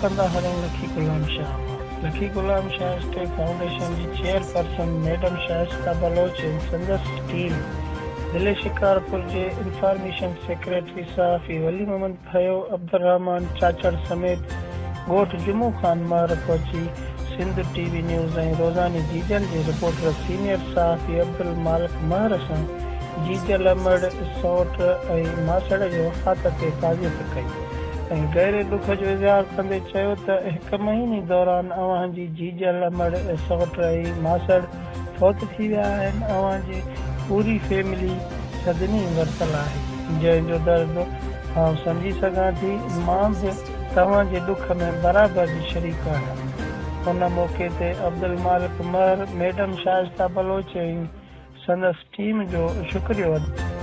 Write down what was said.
ڪندا هلون لکي غلام شاهه مان. لکي غلام شاهه اسٽيٽ فائونڊيشن جي چيئرپرسن ميڊم شائسته بلوچ ۽ سندس ٽيم ضلعي شڪارپور جي انفارميشن سيڪريٽري صحافي ولي محمد ڀيو، عبدالرحمان چاچڙ سميت ڳوٺ جمعو خان مهر پهچي سنڌ ٽي وي نيوز ۽ روزاني جيجل جي رپورٽر سينيئر صحافي عبدالمالڪ مهر سان جيجل امڙ، سئوٽ ۽ ماسڙ جي وفات تي تعزيت ڪئي ۽ گهري ڏک جو اظهار ڪندي چيو ته هڪ مهيني دوران اوهان جي جيجل امڙ، سئوٽ ۽ ماسڙ فوت ٿي ويا آهن، اوهان جي پوري فيملي صدمي ورتل آهي، جنهن جو درد آئون سمجهي سگهان ٿي، مان به توهان جي ڏک ۾ برابر جي شريڪ آهيان. ان موقعي تي عبدالمالڪ مهر، ميڊم شائسته بلوچ ۽ سندس ٽيم جو شڪريو ادا.